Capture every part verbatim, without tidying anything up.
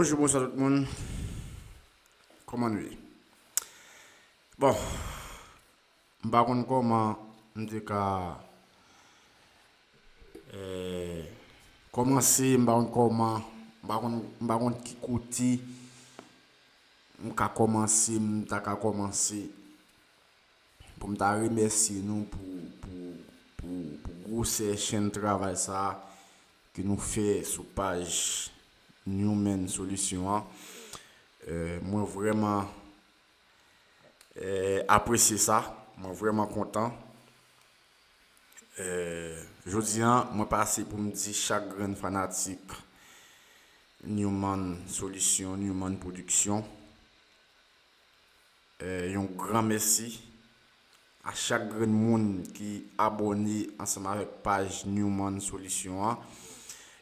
Bonjou, bonswa tout moun. Kòman nou ye? Bon, m pa konn kòman m te ka eh, kòmanse, m pa konn kòman, m pa konn, m pa konn ki kote m ka kòmanse, m ta ka kòmanse pou m ta remèsye nou pou, pou, pou, pou gwosè chenn travay sa a ke nou fè sou paj Newman Solution an. Eh, mwen vrèman eh, apresye sa. Mwen vrèman kontan. Eh, jodi a, mwen pase pou m di chak grenn fanatik Newman Solution, Newman Production, eh, yon gran mèsi a chak grenn moun ki abòne ansanm avèk paj Newman Solution an.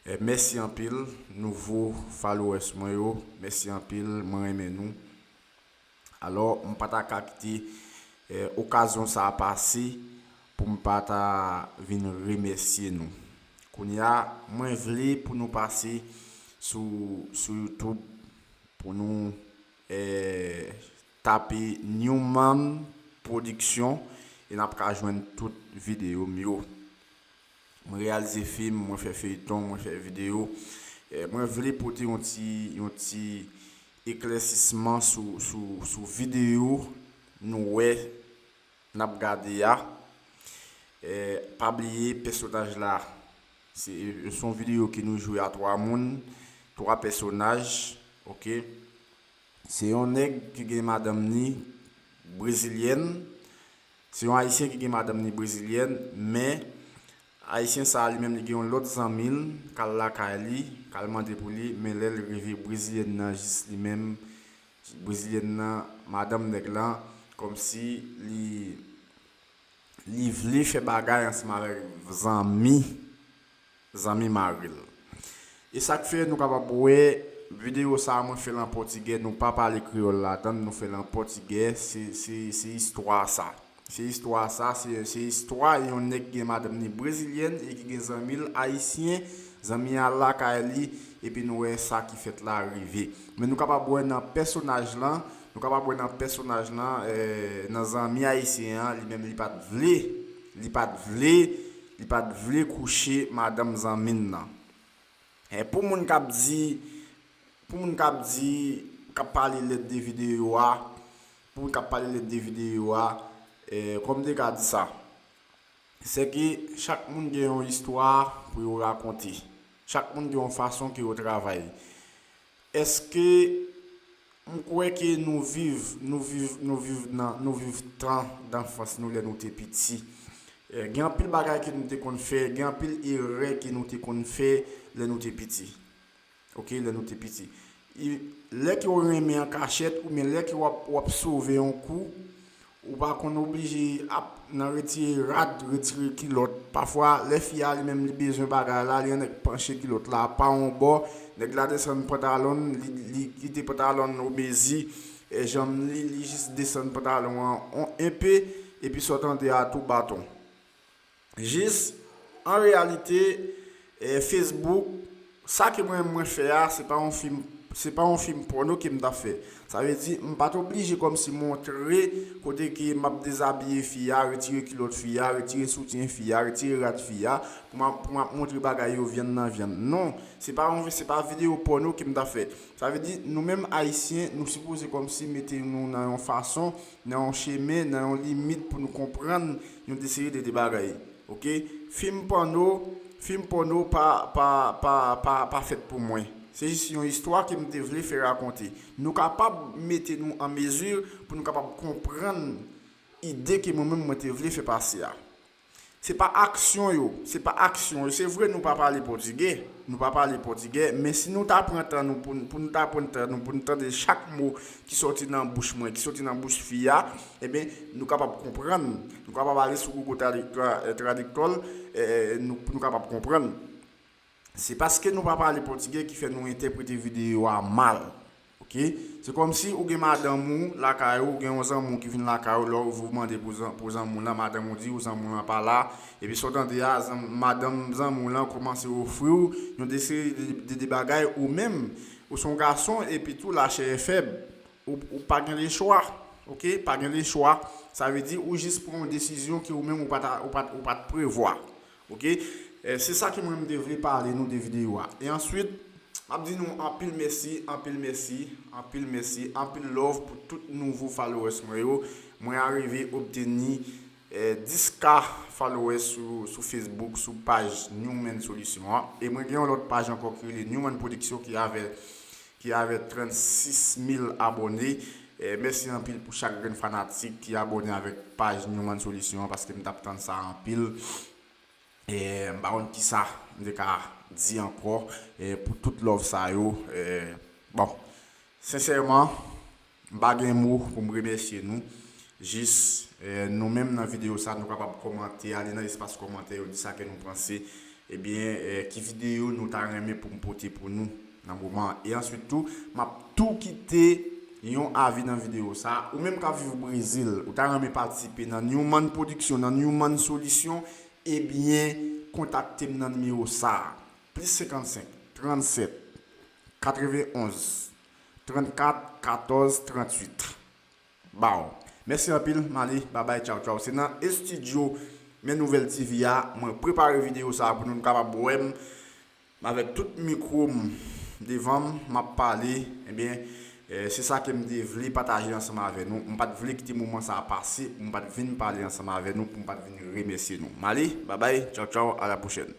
Eh, mèsi anpil, nouvo followers mwen yo. Mèsi anpil, mwen renmen nou. Alò, m pa ta ka kite eh, okazyon sa a pase pou m pa ta vin remèsye nou. Kounye a, mwen vle pou nou pase sou, sou YouTube pou nou eh, tape Newman Production e n ap ka jwenn tout videyo m yo. Mwen reyalize fim, mwen fè feyton, mwen fè videyo. Eh, mwen vle pote yon ti, yon ti eklèsisman sou, sou, sou videyo nou wè n ap gade a. Eh, pa bliye pèsonaj la. Se, se yon videyo ke nou jwe a twa moun, twa pèsonaj, oke? Se yon nèg ki gen madanm ni brezilyèn. Se yon ayisyen ki gen madanm ni brezilyèn, men ayisyen sa a li menm li gen yon lòt zanmi l k al lakay li, k al mande pou li, men lè l rive brezilyèn nan jis li menm, brezilyèn nan, madanm nèg lan, kòmsi li, li vle fè bagay ansanm avèk zanmi, zanmi mari l. E sa k fè nou kapab wè videyo sa a mwen fè l an pòtigè, nou pa pale kreyòl ladan l, nou fè l an pòtigè, se, se, se istwa sa. Se istwa sa, se, se istwa yon nèg ki gen madanm ni brezilyèn e ki gen zanmi l ayisyen, zanmi a lakay li, epi nou wè sa ki fèt la rive. Men nou kapab wè nan pèsonaj lan, nou kapab wè nan pèsonaj lan, eh, nan zanmi ayisyen an, li menm li pa t vle, li pa t vle, li pa t vle kouche madanm zanmi l nan. Eh, pou moun k ap di, pou moun k ap di, k ap pale lèd de videyo a, pou moun k ap pale lèd de videyo a, eh, kòm m te ka di sa, se ke chak moun gen yon istwa pou yo rakonte. Chak moun gen yon fason ke yo travay. Èske m kwè ke nou viv, nou viv, nou viv nan, nou viv tan danfans nou lè nou te piti. Eh, gen anpil bagay ke nou te konn fè, gen anpil erè ke nou te konn fè lè nou te piti. Oke, lè nou te piti. E, lè ke w renmen an kachèt, oubyen lè ke w ap, w ap sove yon kou, ou pa konn oblije ap nan retire rad, retire kilòt. Pafwa, lè fi a li menm li bezwen bagay la, li annik panche kilòt la pa yon bò, nèg la desann pantalon l, li, li kite pantalon l obezi, e janm li, li jis desann pantalon an on, enpe, epi sa w tande a tou baton. Jis, an reyalite, eh, Facebook, sa ke mwen, mwen fè a, se pa yon fim, se pa yon fim pòno ke m t ap fè. Sa vle di, m pa t oblije kòmsi montre kote ke m ap dezabiye fi a, retire kilòt fi a, retire soutyen fi a, retire rad fi a, pou m ap, pou m ap montre bagay yo vyann nan vyann. Non, se pa yon, se pa videyo pòno ke m t ap fè. Sa vle di, nou menm Ayisyen, nou sipoze kòmsi mete nou nan yon fason, nan yon chemen, nan yon limit pou nou konprann yon de seri de, de bagay. Oke? Fim pòno, fim pòno pa, pa, pa, pa, pa fèt pou mwen. Se jis yon istwa ke m te vle fè rakonte. Nou kapab mete nou an mezi pou nou kapab konprann ide ke mwen menm mwen te vle fè pase a. Se pa aksyon yo, se pa aksyon yo. Se vre nou pa pale pòtigè, nou pa pale pòtigè, men si nou ta pran tan nou pou, pou nou ta pran tan nou pou nou tande chak mo ki sòti nan bouch mwen, ki sòti nan bouch fi a, ebyen, nou kapab konprann, nou kapab ale sou Google Tradi-, Tra-, eh, Traductor, eh, eh, nou, nou kapab konprann. Se paske nou pa pale pòtigè ki fè nou entèprete videyo a mal. Oke? Se kòmsi ou gen madanm ou lakay ou, ou gen yon zanmi w ki vin lakay ou, lè w rive ou mande pou zan-, pou zanmi w lan, madanm ou di w zanmi w lan pa la, epi sa w tande a, zanm-, madanm zanmi w lan kòmanse ofri w yon de seri de, de, de bagay ou menm, Ou se yon gason epi tou lachè e fèb. Ou, ou pa gen lechwa. Ok? Pa gen lechwa. Sa vle di ou jis pran yon desizyon ke ou menm ou pa t, ou pa t, ou pa t prevwa. Ok? Eh, se sa ke mwen m te vle pale nou de videyo a. E answit, m ap di nou anpil mèsi, anpil mèsi, anpil mèsi, anpil love pou tout nouvo followers mwen yo. Mwen arive obteni eh, dis K followers sou, sou Facebook, sou paj Newman Solution an. E mwen gen yon lòt paj ankò ki rele Newman Production ki avè, ki avè trannsis mil abòne. Eh, mèsi anpil pou chak grenn fanatik ki abòne avèk paj Newman Solution an, paske m t ap tann sa anpil. Eh, m pa konn kisa m te ka di ankò, eh, pou tout love sa yo. Eh, bon, sensèman, m pa gen mo pou m remèsye nou. Jis, eh, nou menm nan videyo sa, nou kapab kòmante, ale nan espas kòmantè yo, di sa ke nou panse. Ebyen, eh, ki videyo nou ta renmen pou m pote pou nou nan moman an? E answit tou, m ap tou kite yon avi nan videyo sa. Ou menm k ap viv Brezil, ou ta renmen patisipe nan Newman Production, nan Newman Solution, ebyen, kontakte m nan nimewo sa a, plis senkannsenk, trannsèt, katrevenonz, trannkat, katòz, tranntuit. Baw. Mèsi anpil, m ale, babay, tchaw, tchaw. Se nan estidyo Men Nouvèl T V a, mwen prepare videyo sa a pou nou, nou kapab wè m, m avèk tout mikwo m devan m, m ap pale, ebyen, eh, se sa ke m te vle pataje ansanm avè nou. M pa t vle kite moman sa a pase pou m pa t vin pale ansanm avè nou, pou m pa t vin remèsye nou. M ale, babay, tchaw, tchaw, a la pwochèn.